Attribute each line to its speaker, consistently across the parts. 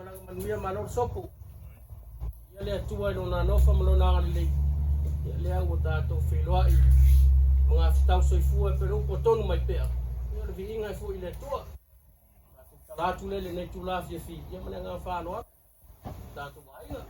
Speaker 1: Malaga manuia malo le sopo. Ia le Atua i lona alofa ma lona agalelei. Ia lea ua tatou feiloai magafetau soifua e pei o le upu ua tonu mai pea. Ia o le viiga e foi i le Atua. Matou tala atu lea i lenei itula afiafi, ia ma le agaga faaaloalo i tatou aiga.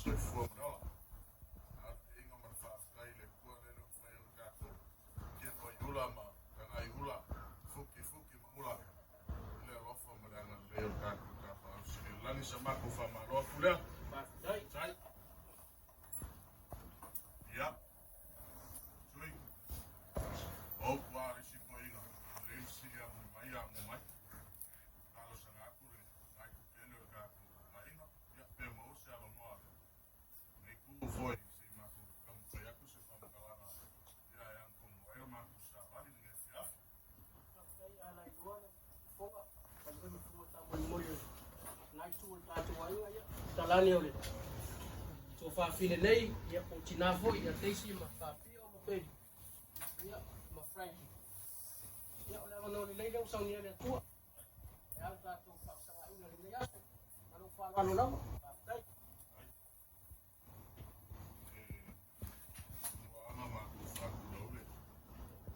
Speaker 2: Soifua ma le ola. A o le viiga ma le faafetai i le Atua lele ua mafai ona tatou kepa i ula ma tagai ula, fuki fuki ma ula i le alofa ma le agalelei o le tatou Tapaau Sili i le Lagi. Sa matou faamalo atu lea.
Speaker 1: Faafetai.
Speaker 2: Sai. Ia. Tui. O upu lava a le isi toeaina, e lelei le sili a mai a mai. Talosaga atu le itu tele o le tatou aiga, ia pe maua se avanoa lenei itu foi se i matou taumafai atu se faamatalaga ia e agatonu ai le matou savali i lenei afiafi.
Speaker 1: Faafetai a lailoa le fofoga, manuia le fofoga taumolimoli o lena itu o le tatou aiga, ia talane o le tuafafine nei, ia po o tina foi ia Daisy ma Faapio ma Peli, ia ma Frankie. Ia o le avanoa lelei lea ua saunia e le Atua. E a le tatou faafesagaiga i lenei aso. Ma lou faaaloalo lava. Faafetai.
Speaker 2: E muaga matou faatulou le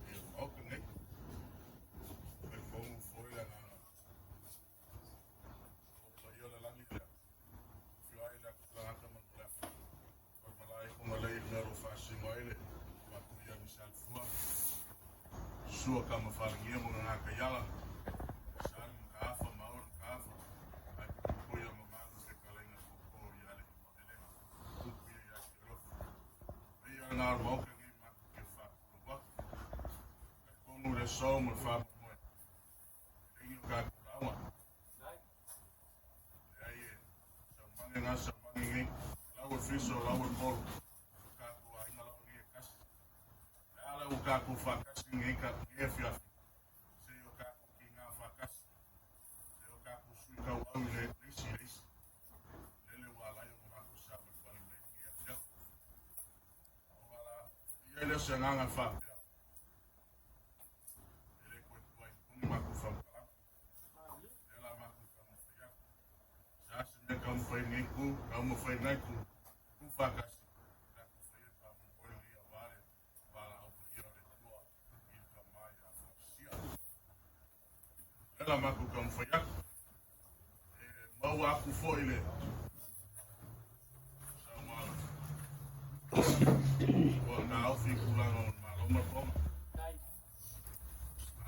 Speaker 2: paia o le Maota nei. Talitonu foi le agaga o paia o le lagi lea. Afio ai le Atulagata ma le Maleafa. O le malae i Fugalei i le mea o lo o faasino ai le matou ia Misalifua. Sua Kamafalegia ma Gagakaiala. Sali Mataafa ma Aoa Mataafa. Ae puipuia ma malu fetalaiga toto ia Alii ma Elega. Upu ia ia te alofa. Paia lena o le Maota nei matou te faatulou atu. Talitonu le aso ma le faamoemoe. E leai ni o tatou lauga. Leai e saumage na saumage nei. Lau o le fiso, lau o le polo. O tatou aiga lava nei e tasi. Le a la ua tatou faatasi nei nei afiafi. Se i o tatou tiga faatasi. Se i o tatou sui tauau i le isi i le isi. Lele ua ala ai ona matou savalivali mai lenei afiafi. O ala i ai lea o se agaga e faapea. E le toe tuai puni matou faamatalaga. Lea la matou taumafai atu. Se a se mea taumafai lenei itu, taumafai lena itu, tu faatasi, tatou faia le faamoemoe lenei aua le valaau paia o le Atua i le tama ia Fausia. Lea la matou taumafai atu. E maua atu foi le saunoaga ua taofi i tulaga o le Malo ma le Koma.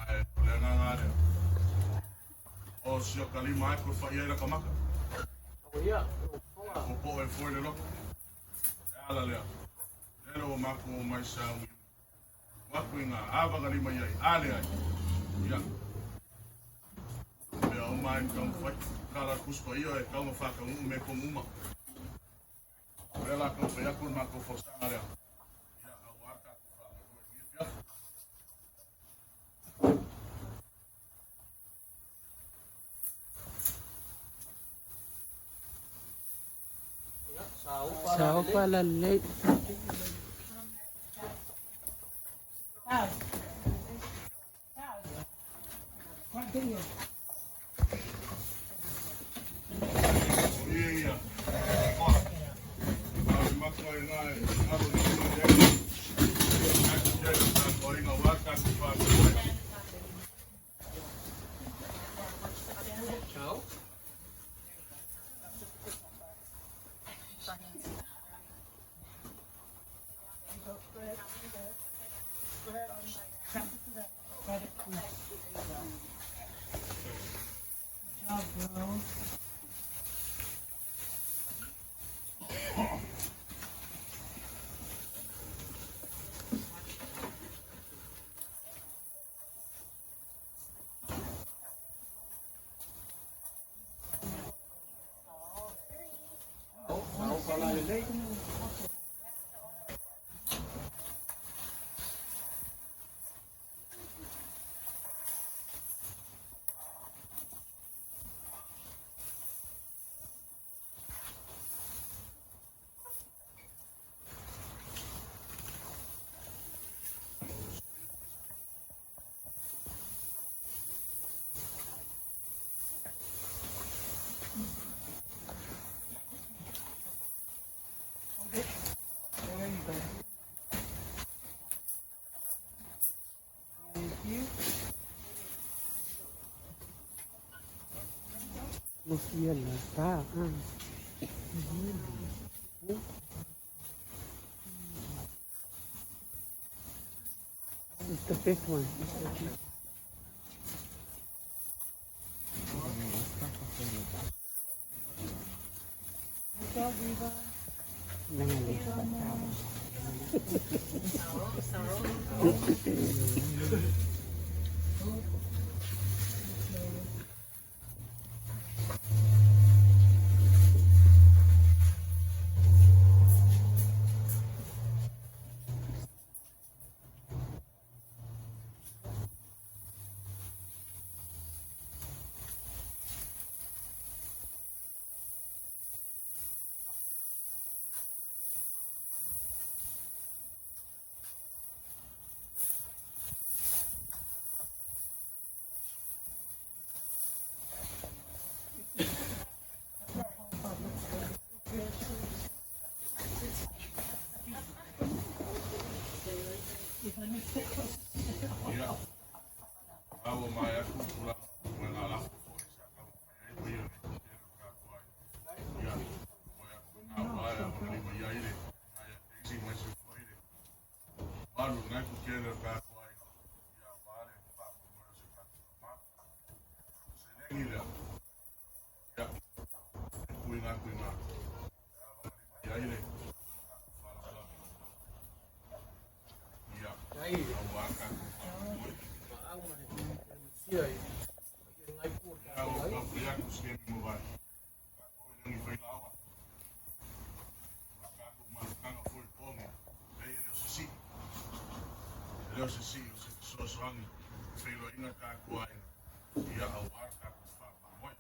Speaker 2: Ae o le agaga lava lea, o si o ta lima lava e toe fai ai lata maka. E popoe ai foi le loto. O le ala lea, lele ua matou omai sauiui atu i ngā āwangawanga i ai, a leai, ia, o mea uma ai taumafai. Tala le Tusi Paia e tau na whātaunuu me tonu uma. O lea la taumafai atu le matou folasaga lea, ia, auā le tatou faamoemoe i lenei afiafi.
Speaker 3: Saopa la lelei.
Speaker 2: O ia ia, oa, a o le matua i ina e alo i luma i ai, lena e te i ai le tatou aiga aua le tatou faamoemoe.
Speaker 1: Ciao.
Speaker 3: It's the fifth one.
Speaker 2: Ia, a ua maea atu le tulaga o le lafo foi sa taumafai ai paia o le tele o tatou aiga. Ia, moe atu i na ua ae agalima i ai le aia Daisy ma isi foi le malu o lena itu tele o tatou aiga. Ia, aua le faamoemoe o si o tatou tama. O seleni lea, ia, e tuuina atu i ina e avagalima i ai le tatou faalavelave. Ia, aua le tatou faamoemoe. Ia, ua taumafai atu i se taimi ua mavae, tatou e le o ni failauga, o le tatou malutaga foi i le po nei, e le o se sii, e le o se sii, o se fesoasoani i feiloaiga o tatou aiga, ia aua le tatou faamoemoe.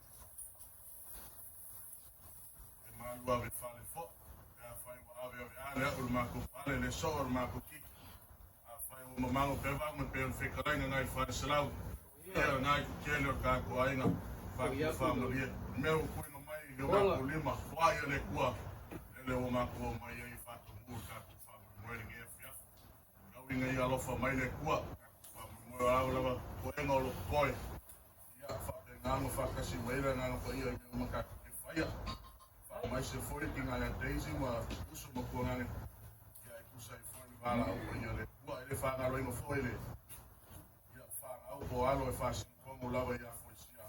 Speaker 2: E malu ave fale foi, pe afai ua aveaveā le a'u i le matou pale, le soo o le matou titi. Afai ua mamago pea vauga e pei o le fetalaiga nai Faleselau, ia lena itu tele o le tatou aiga, faatufa malie. O le mea ua tuuina mai i o matou lima, foai e le Atua, lele ua matou omai ai e faataunuu le tatou faamoemoe i lenei afiafi. Tau ina ia alofa mai le Atua, tatou faamoemoe o a lava toega o lo o totoe, ia faapena ona faatasi mai ai le Agaga Paia i mea uma tatou te faia. Faamaise foi le tina ia Daisy ma uso ma tuagane, ia e tusa ai foi le valaau paia a le Atua. E le faagaloina foi le ia fanau po o alo e faasinotogo lava ia Foisia,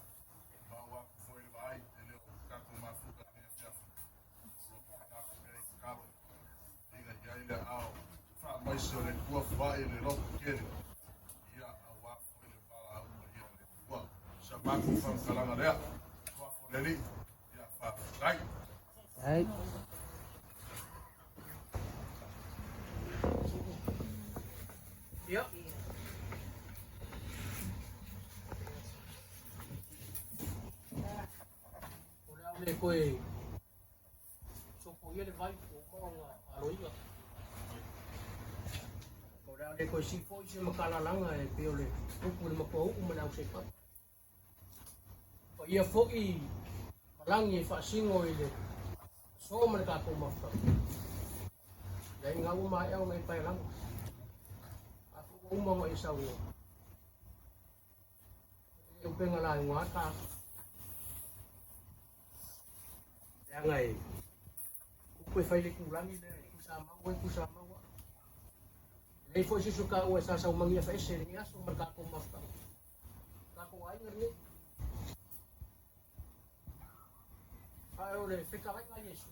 Speaker 2: maua atu foi le vaai, e le o tatou mafuta i lenei afiafi, o lo o tuuina atu pea i tatalo ina i ai le aao faamaise o le Atua foai le loto tele, ia aua foi le valaau paia a le Atua. O sa matou faamatalaga lea, suafa o le Alii, ia faafetai.
Speaker 3: Ai.
Speaker 1: Ia. O le a le toe sopoia le vai ua uma ona aloina. O le a le toe sii foi se makalalaga e pei o le upu i le matua uu ma le auseipapa. Paia foi malagi e faasino i le aso ma le tatou mafutaga. Leai na ua maea ona e paelago. A foi ua uma ona e saunoa. E le upega lauga a ta. Leaga e upu e fai i le itulagi lea e tusamau ai tusamau ai. E leai foi se isi o taua e sasaumagi afaese i lenei aso ma le tatou mafutaga. Tatou aiga lenei. Ae o le fetalaiga a Iesu,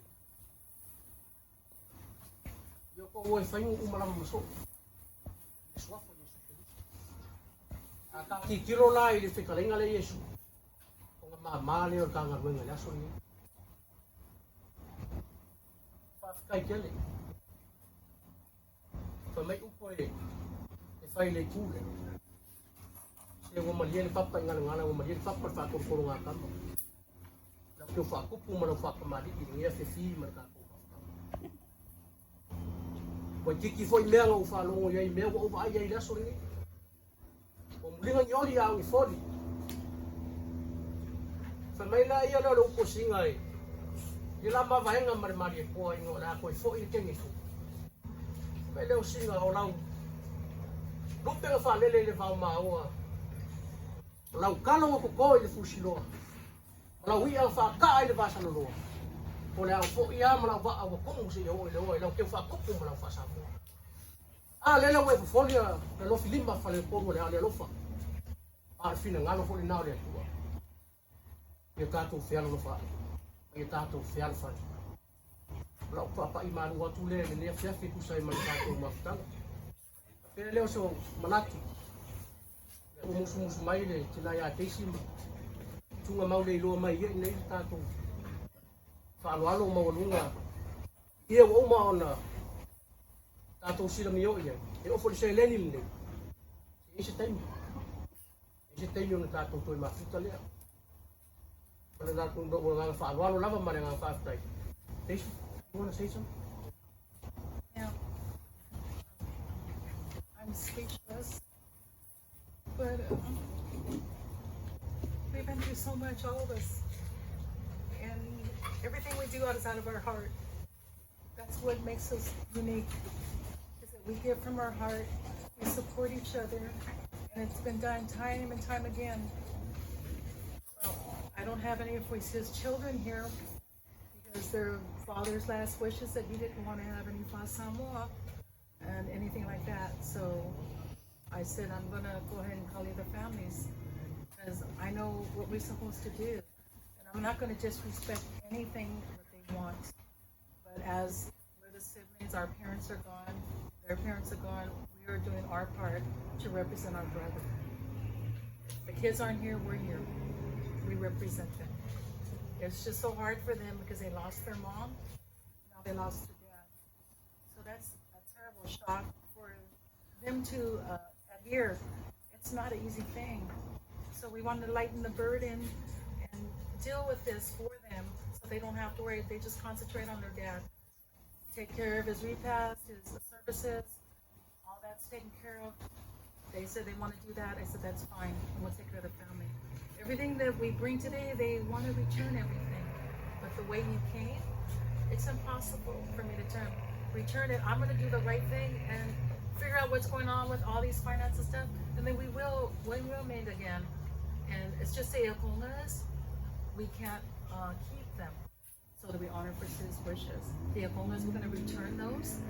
Speaker 1: ia outou o e fai uma lava ma soo i le suafa o Iesu Keriso. A ta tilotilo la i le fetalaiga lea a Iesu, ona mama lea o le ta galuega i le aso lenei. Faafetai tele. Fai mai upu e fai i le itu lea. Se ua malie le papa i Galagala, ua malie le papa i le faatolotologatama. Lau teu faatupu ma lau faatamalii i lenei afiafi ma le tatou mafutaga. Ua itiiti foi mea na ou faalogo i ai i mea ua ou vaai ai i le aso lenei. Ua muliga ni oli a o ni foli. Fai mai la ia lea o le upu a Siga e i la mavaega ma le Malietoa ina o le a toe foi le teine fou. Fai mai lea o Siga o lau lupe na faalele i le vao maoa, o lau talo na toto i le fusiloa. Ma lau i'a na faakaa ai le vasaloloa, po o le ao foi lava ma lau vaa ua ko'u seia oo i le oa i lau teu faakopo ma lau faasamoa. A lea la ua e fofoli le alofi lima faleupolu o le ao le alofa, a o le finagalo foi lena o le Atua ia tatou fealolofaai ma ia tatou fealofani. O lau faapai malu atu lea i lenei afiafi e tusa ai ma le tatou mafutaga. Faapea lea o so manatu, lea ua musumusu mai le tina ia Daisy ma tuga mau le iloa mai ia i nei le tatou faaaloalo maualuga ia ua uma ona tatou silamio i ai. E ofo le seleni lenei, e i se taimi. E i se taimi ona tatou toe mafuta lea. O le tatou agaga faaaloalo lava ma le agaga faafetai. Daisy, you want to say something?
Speaker 4: Yeah. I'm speechless. But we've been through so much, all of us. And everything we do is out of our heart. That's what makes us unique, is that we give from our heart, we support each other, and it's been done time and time again. Well, I don't have any of his children here because their father's last wish is that he didn't want to have any Samoa and anything like that. So I said, I'm gonna go ahead and call the other families because I know what we're supposed to do. And I'm not gonna disrespect anything that they want. But as we're the siblings, our parents are gone, their parents are gone, we are doing our part to represent our brother. If the kids aren't here, we're here. We represent them. It's just so hard for them because they lost their mom, now they lost their dad. So that's a terrible shock for them to adhere. It's not an easy thing. So we want to lighten the burden and deal with this for them so they don't have to worry. They just concentrate on their dad. Take care of his repast, his services, all that's taken care of. They said they want to do that. I said, that's fine, and we'll take care of the family. Everything that we bring today, they want to return everything. But the way you came, it's impossible for me to return it. I'm going to do the right thing and figure out what's going on with all these finances stuff, and then we will meet again. And it's just the Akongas, we can't keep them, so that we honor Pursue's wishes. The Akongas, we're going to return those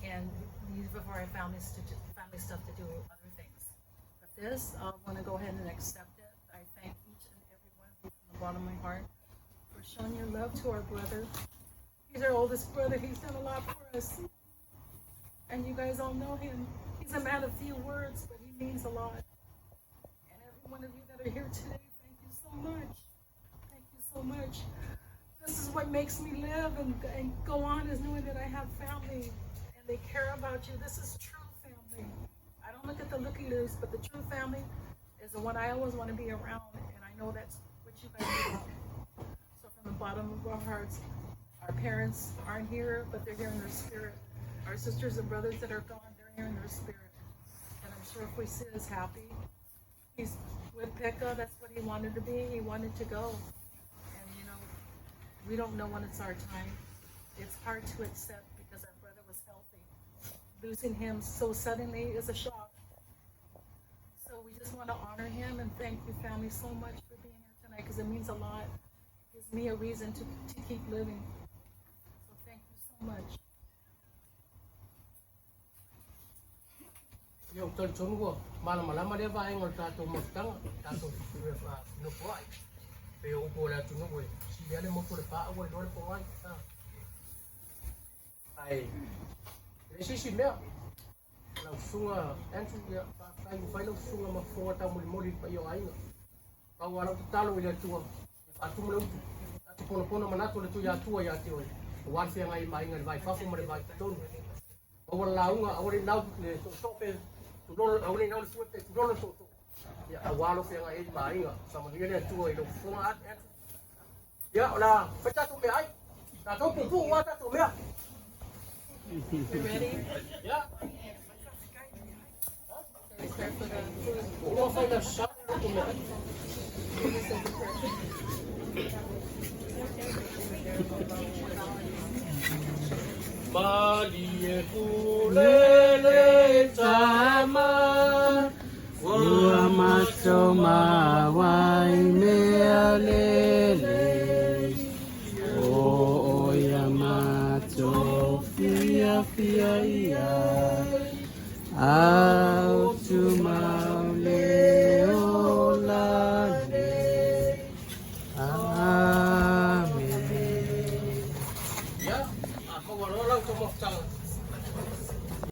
Speaker 4: and use it for our families to do, family stuff to do other things. But this, I want to go ahead and accept it. I thank each and every one of you from the bottom of my heart for showing your love to our brother. He's our oldest brother. He's done a lot for us. And you guys all know him. He's a man of few words, but he means a lot. And every one of you that are here today, thank you so much. Thank you so much. This is what makes me live and go on, is knowing that I have family and they care about you. This is true family. I don't look at the looky-loos, but the true family is the one I always want to be around, and I know that's what you guys are about. So from the bottom of our hearts, our parents aren't here, but they're here in their spirit. Our sisters and brothers that are gone, they're here in their spirit. And I'm sure Fuaisea is happy. He's with Pekka. That's what he wanted to be. He wanted to go. And you know, we don't know when it's our time. It's hard to accept because our brother was healthy. Losing him so suddenly is a shock. So we just want to honor him and thank you, family, so much for being here tonight, because it means a lot. It gives me a reason to keep living. So thank you so much.
Speaker 1: Ia, ou te talitonu ua malamalama lea vaega o le tatou mafutaga, tatou nofoai. Pei o upu o le atunuu e sili lava le motu o le pa ua iloa le pogai. Ae e leai se isi mea. Lau susuga Andrew, ia faafetai ua fai lau susuga ma fofoga taumolimoli i le paia o aiga. Pau lava lau tatalo i le Atua, ia faatumu le utu, tatou ponapona manatu o le Tuiatua ia te oe, aua le feagai ai ma aiga i le vai fafo ma le vai totonu. Maua le lauga, aua ne i nau le tootoo pe tulolo, aua ne i nau le fue pe tulolo le tootoo. Ia, aua lou feagai ai ma aiga. Faamanuia le Atua i lou fofoga Andrew. Ia, o le a fai tatou meaai. Tatou puupuu lava tatou mea.
Speaker 4: We ready?
Speaker 1: Ia.
Speaker 4: We prepare for the food.
Speaker 1: Ua uma fai lau sala tatou meaai. Malie kulele tama ua mato ma wai mea lele.
Speaker 3: ai ao tumau le ola nei. Amene.
Speaker 1: Ia, a maua loa la outou mafutaga.